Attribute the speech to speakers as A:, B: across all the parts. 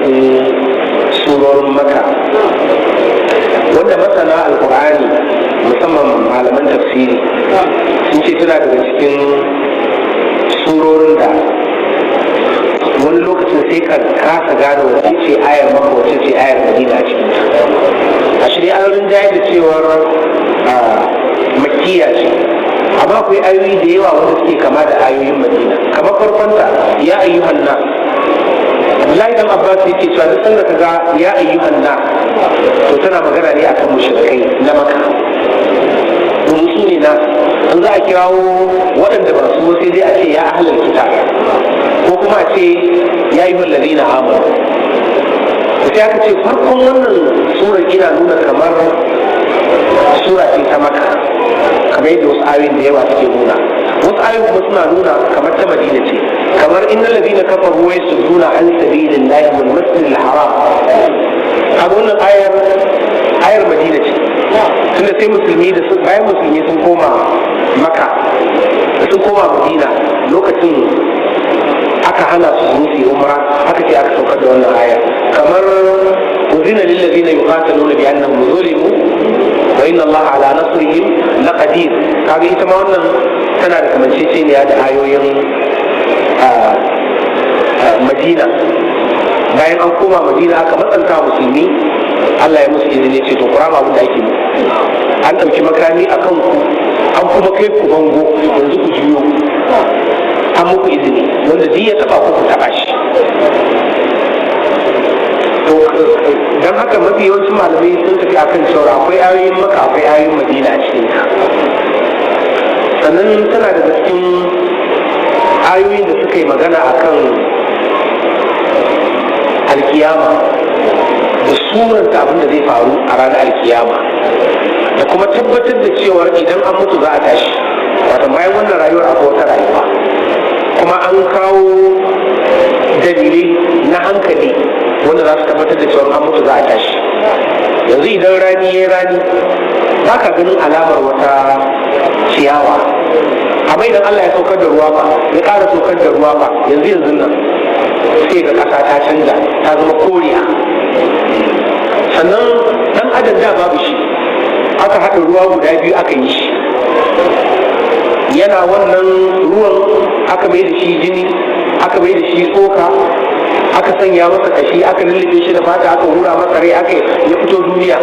A: cikin surorin Maka wanda masana Alkur'ani, musamman malaman tafsiri, sun ce tana daga cikin surorin da wani lokacin sai ka kasa gane wace ce ayar Maka, wace ce ayar Madina a cikin. A shirya an rinjaye da cewar makiya ce, amma akwai ayoyi da yawa wanda suke kama da ayoyin Madina, kamar farkonta, "Ya ayyuhan nas". Abdullahi dan Abbas yake cewa duk sanda kaga "Ya ayyuhan nas", to tana magana ne akan mushrikai na Maka, domin su ne nas. In za a kirawo waɗanda ba su, sai dai a ce "Ya ahlal kitab" ko kuma a ce "Ya ayyuhal ladina amanu". Sai aka ce farkon wannan surar ina nuna kamar sura ce ta Maka, kamar yadda wasu ayoyin da yawa suke nuna. Wasu ayoyin kuma suna nuna kamar ta Madina ce, kamar "Innal ladina kafaru wa yasudduna an sabilillahi wal masjidil haram". Kaga wannan ayar, ayar Madina ce, tunda sai musulmi da su, bayan musulmi sun koma Maka, da sun koma Madina, lokacin aka hana su su yi umra, aka ce aka saukar da wannan aya. Kamar "Uzina lil ladina yuqataluna bi annahum zulimu wa inna Allah ala nasrihim laqadir". Kaga ita ma wannan tana da kamanceceniya da ayoyin Madina. Bayan an koma Madina, aka matsanta musulmi, Allah ya musu izini, ce to kurama abin da ake muku, an ɗauki makami a kan ku, an kuma kai ku bango, yanzu ku juyo, an muku izini, wanda duk ya taba ku, ku taba shi. To don haka mafi yawancin malamai sun tafi akan cewa akwai ayoyin Maka, akwai ayoyin Madina a cikin ta. Sannan tana daga cikin ayoyin da suka yi magana akan alkiyama da suranta abin da zai faru a ranar alkiyama, da kuma tabbatar da cewar idan an mutu za a tashi, wato bayan wannan rayuwar akwai wata rayuwa. Kuma an kawo dalilai na hankali wanda za su tabbatar da cewar an mutu za a tashi. Yanzu idan rani ya rani, ba ka ganin alamar wata ciyawa, amma idan Allah ya saukar da ruwa ba, ya ƙara saukar da ruwa ba, yanzu yanzu nan sai ga ƙasa ta canza, ta zama koriya. Sannan ɗan adam da babu shi, aka haɗa ruwa guda biyu aka yi shi. Yana wannan ruwan, aka mai da shi jini, aka mai da shi tsoka, aka sanya masa kashi, aka lullube shi da fata, aka hura masa rai, aka ya fito duniya.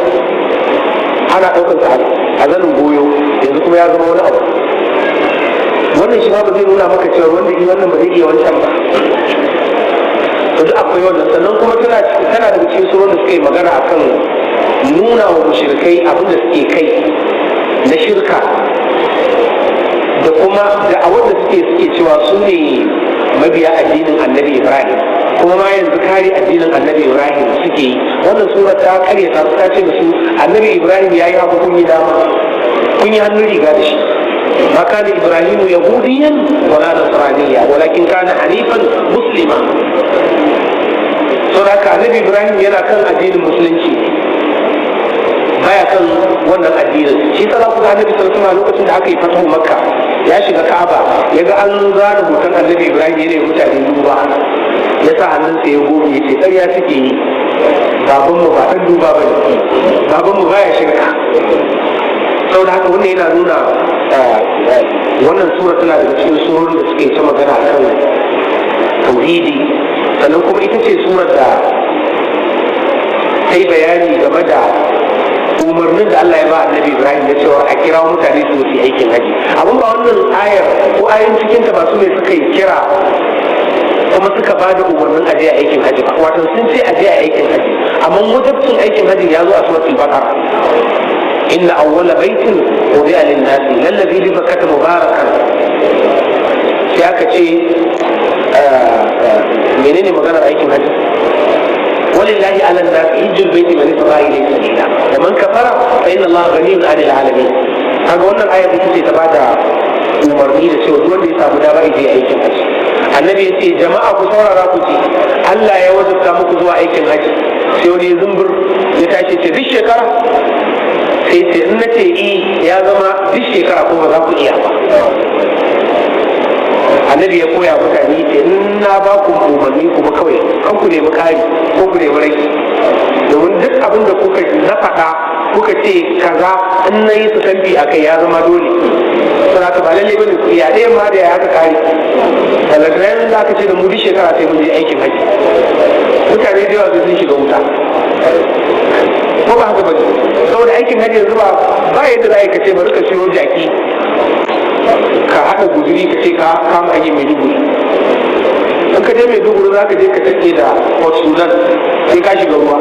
A: Ana ɗaukar sa a zanin goyo, yanzu kuma ya zama wani abu. Wannan shi ma ba zai nuna maka cewa wanda yi wannan ba zai iya wancan ba? To duk akwai wannan. Sannan kuma tana daga cikin surorin da suka yi magana akan nuna wa mushrikai abin da suke kai na shirka, da kuma da a wanda suke cewa su ne mabiya addinin Annabi Ibrahim, kuma ma yanzu kare addinin Annabi Ibrahim suke yi. Wannan sura ta karyata su, ta ce da su Annabi Ibrahim ya yi hagu, kun yi dama, kun yi hannun riga da shi. "ما كان إبراهيم يهوديا ولا نصرانيا ولكن كان حنيفا مسلما". Saboda haka Annabi Ibrahim yana kan addinin Musulunci, baya kan wannan addinin. Shi sa za ku ga Annabi sallallahu alaihi, lokacin da aka yi fatahu Makka, ya shiga Ka'aba, ya ga an zana hoton Annabi Ibrahim yana mutane duba, ya sa hannunsa ya goge, ya ce ƙarya suke yi, babanmu ba ɗan duba ba ne, babanmu baya shirka. Saboda haka wannan yana nuna wannan sura tana daga cikin surorin da suke ta magana akan tauhidi. Sannan kuma ita ce surar da ta yi bayani game da umarnin da Allah ya ba Annabi Ibrahim na cewa a kira mutane su yi aikin haji. Abin ba wannan ayar ko ayoyin cikin ta ba su ne suka yi kira kuma suka ba da umarnin aje a aikin haji ba. Wato sun ce aje a aikin haji, amma wajabcin aikin haji ya zo a Suratul Baqara: "Inna awwala baitin wudi'a lin-nasi lallazi bi Bakkata mubarakan". Sai aka ce menene maganar aikin haji? "Walillahi ala an-nas hijjul baiti man istata'a ilayhi sabila wa man kafara fa inna Allaha ghaniyyun 'anil 'alamin". Kaga wannan ayar ita ce ta bada umarni da cewa duk wanda ya samu dama ya je aikin haji. Annabi ya ce, "Jama'a, ku saurara ku ji, Allah ya wajabta muku zuwa aikin haji." Sai wani zumbur ya tashi ce, "Duk shekara?" Sai ce, "In na ce i, ya zama duk shekara, ko ba za ku iya ba." Annabi ya koya mutane ce, in na ba ku umarni kuma kawai kan ku nemi kari ko ku nemi rage, domin duk abin da kuka na faɗa kuka ce kaza, in na yi su tambi a kai ya zama dole. Saboda ba lalle bane ku iya ɗayan ma da ya haka kari. Balantana da aka ce da mu duk shekara sai mun je aikin haji, mutane da yawa sun shiga wuta, ko ba haka bane? Saboda aikin haji yanzu ba yadda za ka ce bari ka siyo jaki ka haɗa guzuri ka ce ka kama hanyar Maiduguri. In ka je Maiduguri, za ka je ka take da Port Sudan, sai ka shiga ruwa.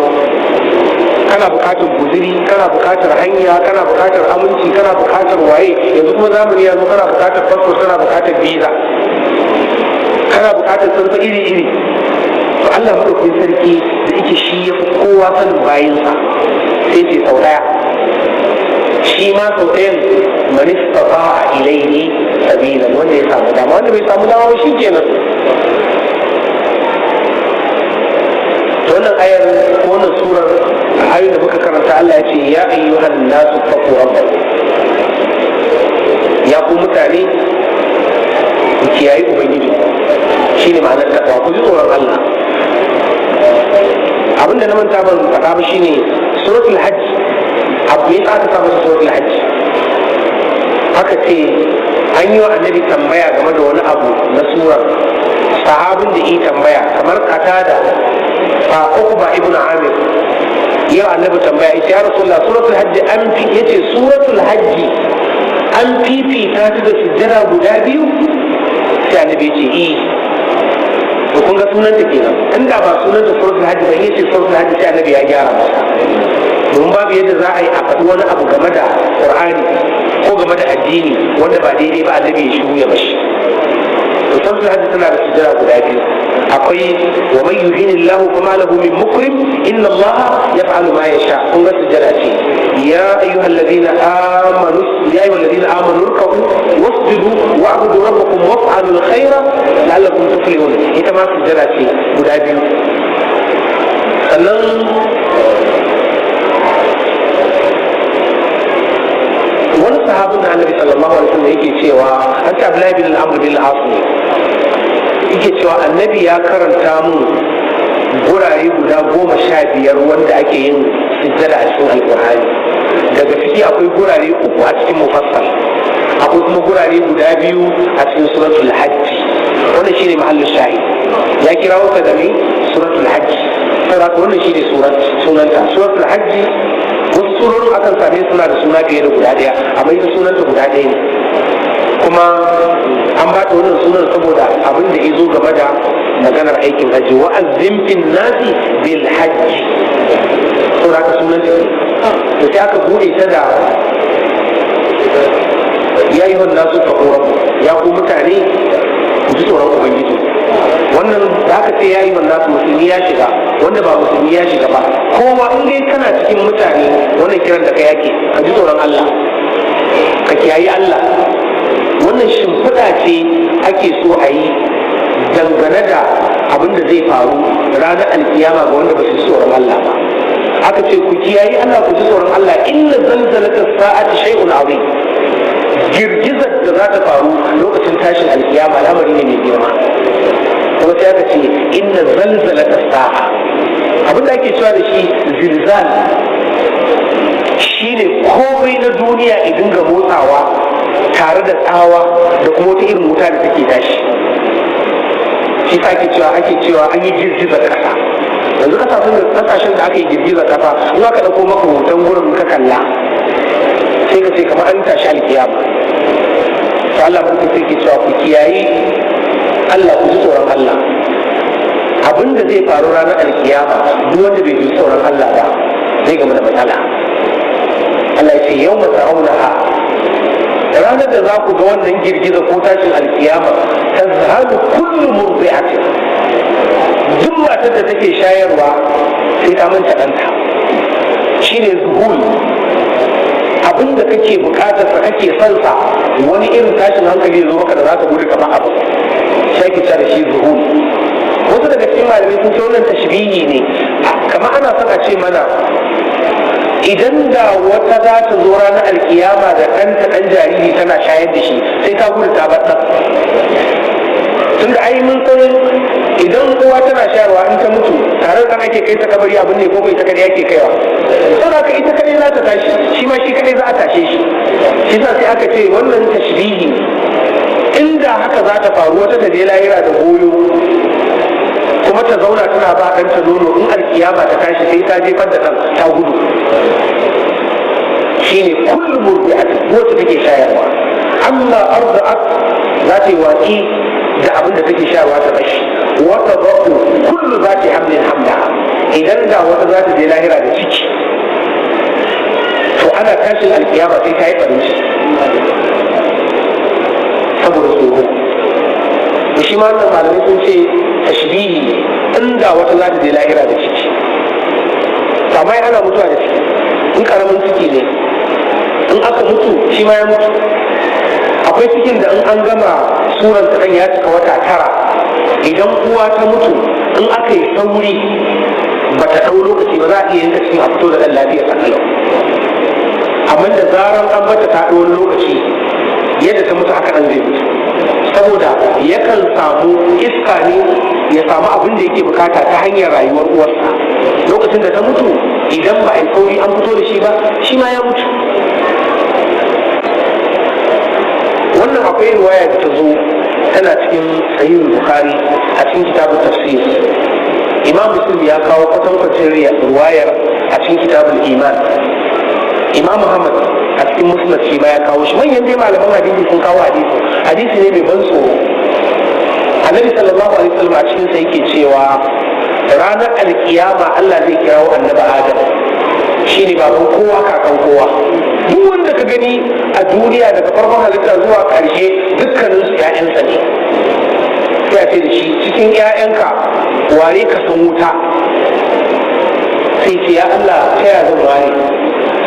A: Kana buƙatar guzuri, kana buƙatar hanya, kana buƙatar aminci, kana buƙatar waye. Yanzu kuma zamani ya zo, kana buƙatar passport, kana buƙatar visa, kana buƙatar sarfa iri iri. To Allah madaukakin sarki da yake shi ya fi kowa sanin bayinsa, sai ce sau ɗaya, shi ma sau ɗayan, man istata'a ilayhi sabila, wanda ya samu dama. Wanda bai samu dama ba, shikenan. To wannan ayar ko wannan surar, ayoyin da muka karanta, Allah ya ce: ya ayyuhan nasu taqu rabbakum, ya ku mutane, ku kiyayi ubangiji. Shine ma'anar taqwa, ku ji tsoron Allah. Abinda na manta ban faɗa ba shine suratul hajj. Abu ne aka sa masa suratul hajj, aka ce an yi wa annabi tambaya game da wani abu na surar. Sahabin da yi tambaya, kamar Qatada fa Uqba ibn Amir, yau annabi tambaya ita: ya Rasulullah, suratul hajj an fi, yace suratul hajj an fifita ta da sujjada guda biyu? Sai annabi yace eh. To kun ga sunanta kenan. Inda ba sunanta suratul hajj ba, yace suratul hajj, sai annabi ya gyara masa, domin babu yadda za a yi a faɗi wani abu game da Qur'ani ko game da addini wanda ba daidai ba, annabi ya shiru ya bashi. To suratul hajj tana da sujjada guda biyu. Akwai wa man yuhini Allah fama lahu min mukrim inna Allah yaf'alu ma yasha. Kun ga sujjada ce: ya ayyuhal ladina amanu, ya ayyuhal ladina amanu irka'u wasjudu wa'budu rabbakum waf'alu alkhayra la'allakum tuflihun. Ita ma sujjada ce guda biyu. Sannan wani sahabin na annabi sallallahu alaihi wasallam yake cewa, an ce Abdullahi bin Amr bin al-As ne, yake cewa annabi ya karanta mun gurare guda 15 wanda ake yin sujjada a cikin Alƙur'ani. Daga ciki akwai gurare uku a cikin mufassal, akwai kuma gurare guda biyu a cikin suratul hajji. Wannan shine mahallin shahid, ya kira wata da mai suratul hajji. Saboda wannan shine surat, sunanta suratul hajji. Wasu surorin akan same suna da suna fiye da guda ɗaya, amma ita sunanta guda ɗaya ne, kuma an ba ta wannan sunan saboda abin da ya zo game da maganar aikin hajji: wa azzim fin nasi bil hajji. Saboda haka sunan ta, to sai aka bude ta da ya ayyuhan nasu taqu rabbakum, ya ku mutane, ku ji tsoron ubangiji. Wannan da aka ce ya ayyuhan nasu, musulmi ya shiga, wanda ba musulmi ya shiga ba, kowa in dai kana cikin mutane, wannan kiran da kai yake, ka ji tsoron Allah, ka kiyayi Allah. Wannan shimfiɗa ce ake so a yi dangane da abin da zai faru ranar alkiyama ga wanda ba su ji tsoron Allah ba. Aka ce ku kiyayi Allah, ku ji tsoron Allah. Inna zalzalata sa'ati shay'un azim. Girgizar da za ta faru lokacin tashin alkiyama al'amari ne mai girma. Kuma sai aka ce inna zalzalata sa'a. Abin da ake cewa da shi zilzal shine komai na duniya ya dinga motsawa tare da tsawa da kuma wata irin wuta da take tashi. Shi sa ake cewa an yi girgizar kasa. Yanzu kasashen da aka yi girgizar kasa, in aka ɗauko maka hoton gurin ka kalla, sai ka ce kamar an tashi alkiyama. To Allah mutum sai ke cewa ku kiyayi Allah, ku ji tsoron Allah. Abin da zai faru ranar alkiyama, duk wanda bai ji tsoron Allah ba zai gama da matsala. Allah ya ce yawma tarawnaha, ranar da za ku ga wannan girgiza ko tashin alkiyama, tazhalu kullu murdi'atin, duk matar da take shayarwa sai ta manta ɗanta. Shine zuhul, abin da kake bukatar sa, kake son sa, wani irin tashin hankali ya zo maka da za ka gudu kamar abu, sai ki da shi zuhul. Wasu daga cikin malamai sun ce wannan tashbihi ne, kamar ana son a ce mana idan da wata za ta zo ranar alkiyama da ɗanta ɗan jariri tana shayar da shi, sai ta gudu ta bar ɗan. Tunda ai mun san idan uwa tana shayarwa, in ta mutu, tare da ake kai ta kabari abin ne, ko ita kadai ake kaiwa? Saboda haka ita kadai za ta tashi, shi ma shi kadai za a tashe shi. Shi sa sai aka ce wannan tashbihi. Inda haka za ta faru, wata ta je lahira da goyo kuma ta zauna tana ba ɗanta nono, in alkiyama ta tashi sai ta jefar da ɗan ta gudu. Shine كل مرضعة, wacce take shayarwa, عما أرضعت, za ta yi watsi da abin da take shayarwa ta bashi. وتضع كل ذات حمل حملها. Idan da wata za ta je lahira da ciki, to ana tashin alkiyama sai ta yi barin ciki saboda tsoro. Da shi ma wannan malamai sun ce tashbihi ne, inda wata za ta je lahira da ciki. Amma ana mutuwa da ciki, in karamin ciki ne, in aka mutu shi ma ya mutu. Akwai cikin da in an gama suran ta ya cika wata 9, idan uwa ta mutu, in aka yi sauri ba ta ɗau lokaci ba, za a iya yanka cikin a fito da ɗan lafiya kalau. Amma da zaran an bata ta ɗau wani lokaci, yadda ta mutu haka ɗan zai mutu, saboda yakan samu iska ne, ya samu abin da yake bukata ta hanyar rayuwar uwarsa. Lokacin da ta mutu, idan ba a yi sauri an fito da shi ba, shi ma ya mutu. Wannan akwai riwaya da ta zo tana cikin Sahihul Bukhari a cikin Kitabun Tafsir. Imam Muslim ya kawo kwatankwacin riwayar a cikin Kitabul Iman. Imam Muhammad a cikin Musnad shi ma ya kawo shi. Manyan dai malaman hadisi sun kawo hadisi. Hadisi ne mai ban tsoro. Annabi sallallahu alaihi wasallam a cikin sa yake cewa ranar alkiyama Allah zai kirawo Annabi Adam, shine baban kowa, kakan kowa. Duk wanda ka gani a duniya daga farkon halitta zuwa ƙarshe, dukkanin su ƴaƴansa ne. Sai a ce da shi, "Cikin ƴaƴanka ware ka san wuta." Sai ce, "Ya Allah, ta ya zan ware?"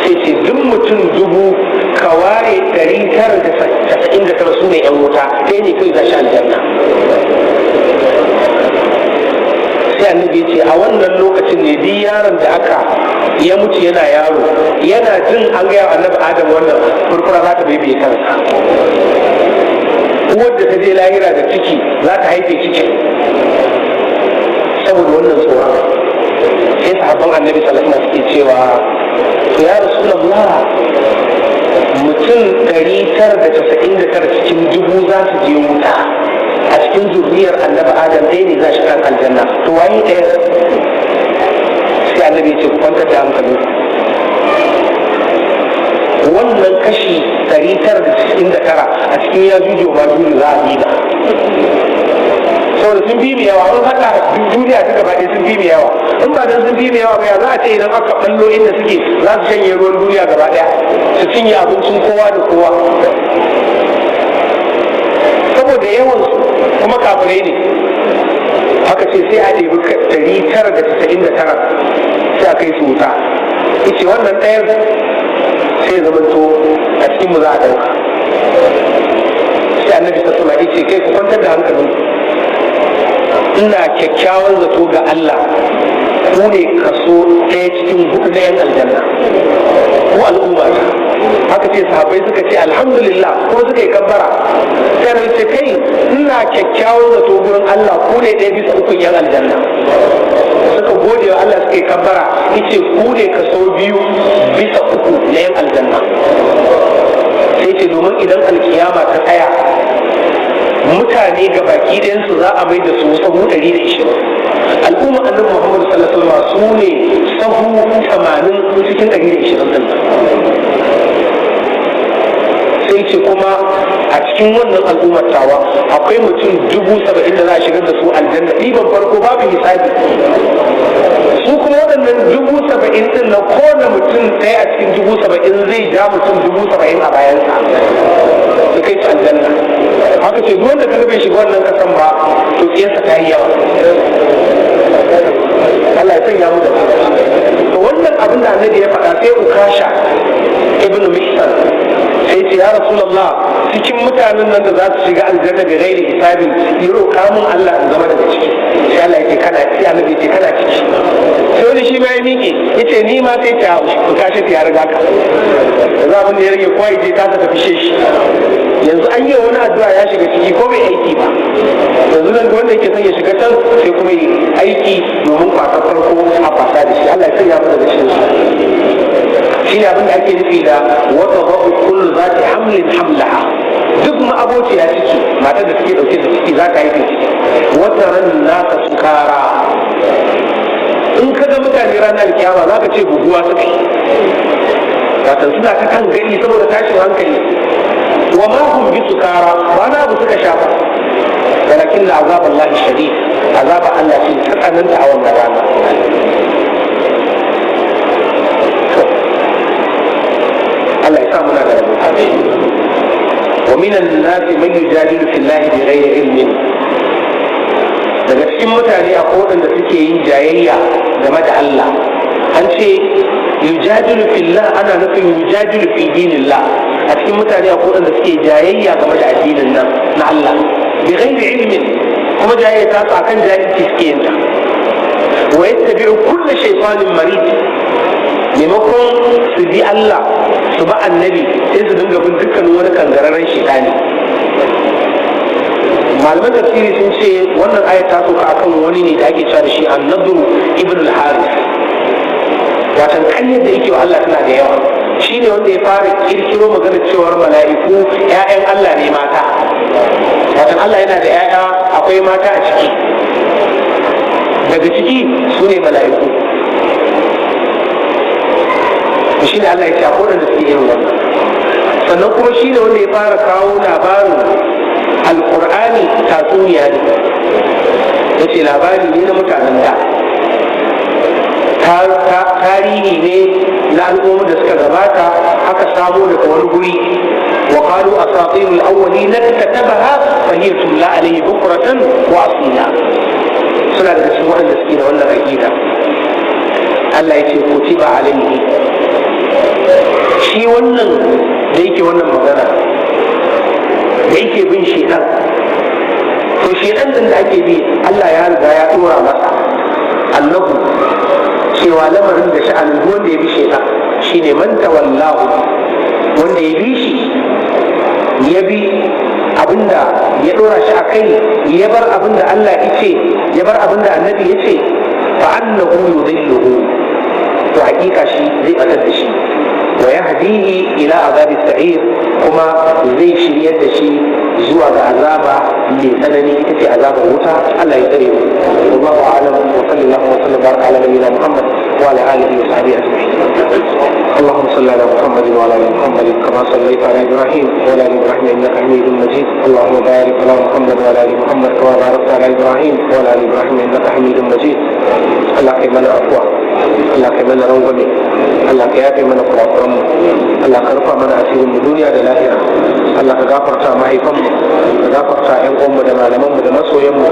A: Sai ce, "Duk mutum 1000 ka ware 999 su ne ƴan wuta, ɗaya ne kai za shi aljanna." Sai Annabi ya ce a wannan lokacin ne duk yaron da aka ya mutu yana yaro, yana jin an gaya Annabi Adam wannan, furfura za ta baibaye kansa. Uwar da ta je lahira da ciki za ta haife cikin saboda wannan tsoron. Sai sahabban Annabi sallallahu alaihi suke cewa, "To ya Rasulullah, mutum 999 cikin 1000 za su je wuta, a cikin zuriyar Annabi Adam ɗaya ne za shi kan aljanna, to waye ɗaya?" Sai Annabi ce, "Ku kwantar da hankali, wannan kashi 999 a cikin ya juju ma juju za a ɗiba, saboda sun fi mu yawa. An haɗa duniya ta gaba ɗaya, sun fi mu yawa. In ba dan sun fi mu yawa ba, ya za a ce idan aka ballo inda suke za su shanye ruwan duniya gaba ɗaya, su cinye abincin kowa da kowa? Saboda yawan su, kuma kafirai ne. Aka ce sai a ɗebi 999 sai a kai su wuta. Ice wannan ɗayan sai ya zamanto a cikin mu za a ɗauka. Sai Annabi sallallahu alaihi ce, "Kai, ku kwantar da hankalin, ina kyakkyawan zato ga Allah ku ne kaso ɗaya cikin hudu na yan aljanna, ku al'umma ta." Haka ce sahabbai suka ce, "Alhamdulillah," kuma suka yi kabbara. Sai Annabi ce, "Kai, ina kyakkyawan zato gurin Allah ku ne ɗaya bisa ukun yan aljanna." Suka gode wa Allah, suka yi kabbara. Yace, "Ku ne kaso 2 bisa 3 na yan aljanna." Sai ce, domin idan alkiyama ta tsaya, mutane ga baki ɗayansu za a mai da su sahu 120. Al'umma Annabi Muhammadu sallallahu alaihi wasallam su ne sahu 80 cikin 120 ɗin. Sai ce kuma a cikin wannan al'ummar tawa akwai mutum 70,000 da za a shigar da su aljanna ɗiban farko, babu hisabi. Su kuma waɗannan 70,000 ɗin na, kowane mutum ɗaya a cikin 70,000 zai ja mutum 70,000 a bayansa su kai su aljanna. Haka ce duk wanda ka bai shiga wannan kasan ba, to tsiyarsa ta yi yawa. Allah ya sanya mu da to wannan abin da Annabi ya faɗa. Sai Ukasha ibnu Mihsan sai ce, "Ya Rasulullah, cikin mutanen nan da za su shiga aljanna da ghairi hisabin, yi roƙa mun Allah in zama daga ciki." Sai Allah yake, "Kana." Sai Annabi yake, "Kana ciki." Sai wani shi ma ya miƙe yace, "Ni ma." Sai ta Ukasha ya riga ka. Yanzu abin da ya rage, kowa je ta tafi shi. Yanzu an yi wani addu'a ya shiga ciki ko bai aiki ba yanzu. Wanda yake son ya shiga can sai kuma yi aiki domin kwasa farko a kwasa da shi. Allah ya sanya mu daga cikin su. Shi ne abin da ake nufi da wata ba'u kullu zati hamlin hamlaha. Duk ma'abociya ciki, matar da take dauke da ciki, za ta haife ciki. Wata ran nasa sukara, in ka ga mutane ranar kiyama za ka ce buguwa suka yi, watan suna ta kan gani saboda tashin hankali. Wa ma hum bi sukara, ba na abu suka sha ba, walakin da azab Allah shadid, azaba Allah ce ta tsananta a wannan rana. To Allah ya sa muna da rabo. Wa minan nasi man yujadilu fillahi bighairi ilmin. Daga cikin mutane akwai waɗanda suke yin jayayya game da Allah. An ce yujadilu fillah, ana nufin yujadilu fi dinillah. A cikin mutane akwai waɗanda suke jayayya game da addinin nan na Allah bi ghairi ilmin, kuma jayayya ta su akan jahilci suke yin ta. Wa yattabi'u kullu shaytanin marid. Maimakon su bi Allah, su ba annabi, sai su dinga bin dukkanin wani kangararren shaytani. Malaman tafsiri sun ce wannan ayat ta sauka akan wani ne da ake cewa da shi Annadru ibn al-Haris. Watan ƙaryar da yake wa Allah tana da yawa. Shi ne wanda ya fara kirkiro magana cewar mala'iku 'ya'yan Allah ne mata, watan Allah yana da 'ya'ya, akwai mata a ciki, daga ciki su ne mala'iku. Shi ne Allah ya ce akwai wanda suke irin wannan. Sannan kuma shi ne wanda ya fara kawo labarin Alkur'ani tatsuniya ne, ya ce labari ne na mutanen da, tarihi ne na al'ummar da suka gabata, aka samo daga wani guri. Wa qalu asatirul awwalin katabaha fa hiya tumla alayhi bukratan wa asila. Suna daga cikin waɗanda suke da wannan aqida. Allah ya ce kutiba alayhi, shi wannan da yake wannan magana, da yake bin shedan, to shedan din da ake bi, Allah ya riga ya dora masa annahu, cewa lamarin da sha'anin duk wanda ya bi shedan shine man tawallahu, wanda ya bi shi, ya bi abinda ya dora shi a kai, ya bar abinda Allah ya ce, ya bar abinda annabi ya ce, fa annahu yudilluhu, to hakika shi zai batar da shi, wa yahdihi ila azabi sa'ir, kuma zai shiryar da shi zuwa ga azaba mai tsanani, ita ce azabar wuta. Allah ya tsare mu. Wallahu a'lam, wa sallallahu wa sallam baraka ala nabiyyina Muhammad wa ala alihi wa sahbihi ajma'in. اللهم صل على محمد وعلى ال محمد كما صليت على ابراهيم وعلى ال ابراهيم انك حميد مجيد. اللهم بارك على محمد وعلى ال محمد كما باركت على ابراهيم وعلى ال ابراهيم انك حميد مجيد. Allah kai mana afuwa, Allah kai mana rangwame, Allah ka yafe mana kurakuranmu, Allah ka rufa mana asirin mu duniya da lahira, Allah ka gafarta mahaifanmu, ka gafarta ƴan uwanmu da malamanmu da masoyanmu,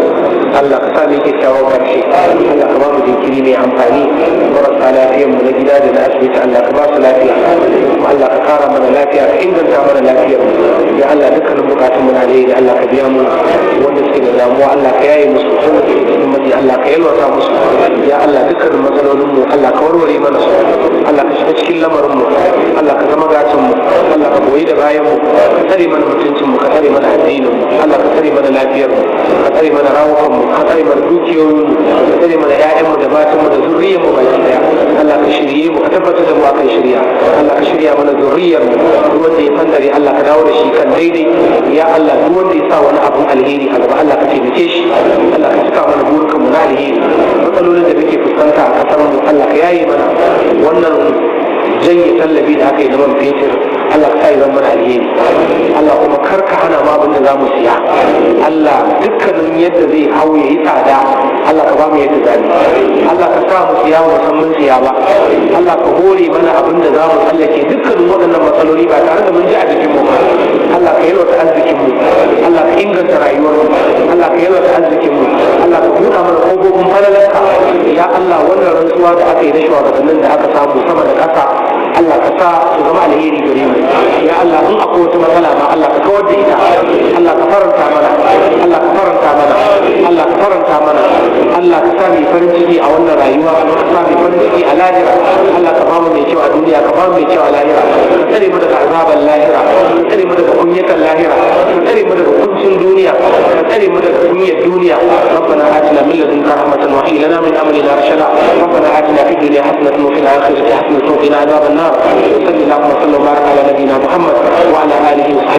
A: Allah ka sa mu kyakkyawan karshe, Allah ka ba mu jinkiri mai amfani. Marasa lafiyar mu na gida da na asibiti, Allah ka ba su lafiya, Allah ka kara mana lafiya, ka inganta mana lafiyar mu. Ya Allah, dukkanin bukatun mu na alheri Allah ka biya mu. Wanda suke da damuwa, Allah ka yaye musu. Wanda suke cikin matsi, Allah ka yalwata musu. Ya Allah, dukkanin matsalolin mu Allah ka warware mana su. Allah ka shiga cikin lamarin mu, Allah ka zama gatan mu, Allah ka goyi da bayan mu, ka tsare mana mutuncin mu, ka tsare mana addinin mu, Allah ka tsare mana lafiyar mu, ka tsare mana rawukan mu, ka tsare mana dukiyoyin mu, ka tsare mana ƴaƴan mu da matan mu da zuriyar mu baki daya. Allah ka shirye mu, ka tabbatar da mu akan shirya. Allah ka shirya mana zuriyar mu. Duk wanda ya fandare, Allah ka dawo da shi kan daidai. Ya Allah, duk wanda ya sa wani abun alheri a gaba, Allah ka taimake shi. Allah ka cika mana burukan mu na alheri. Matsalolin da muke fuskanta a kasar mu, Allah ka yaye mana. Wannan janye tallafi da aka yi na man fetur, Allah ka sa ya zama mana alheri. Allah kuma kar ka hana ma abin da za mu siya. Allah, dukkanin yadda zai hau ya yi tsada, Allah ka ba mu yadda za mu. Allah ka sa mu siya mu san mun siya ba. Allah ka hore mana abin da za mu tsallake dukkanin waɗannan matsaloli ba tare da mun ji a jikin mu ba. Allah ka yalwata arzikin mu, Allah ka inganta rayuwar mu, Allah ka yalwata arzikin mu, Allah ka buɗa mana ƙofofin falalarka. Ya Allah, wannan rantsuwa da aka yi na shugabannin da aka samu sama da ƙasa, Allah ka sa su zama alheri gare mu. Ya Allah, in akwai wata matsala ma, Allah ka kawar da ita. Allah ka faranta mana, Allah ka faranta mana, Allah ka faranta mana, Allah ka sa mu farin ciki a wannan rayuwa, ka sa mu farin ciki a lahira. Allah, ka bamu mai kyau a duniya, ka bamu mai kyau a lahira. Ka tsare mu daga azaban lahira, ka tsare mu daga kunyatan lahira, ka tsare mu daga kuncin duniya, ka tsare mu daga kunyar duniya. ربنا آتنا من لدنك رحمة وهيئ لنا من أمرنا رشدا. ربنا آتنا في الدنيا حسنة وفي الآخرة حسنة وقنا عذاب النار. وصلى اللهم وسلم وبارك على نبينا محمد وعلى آله وصحبه.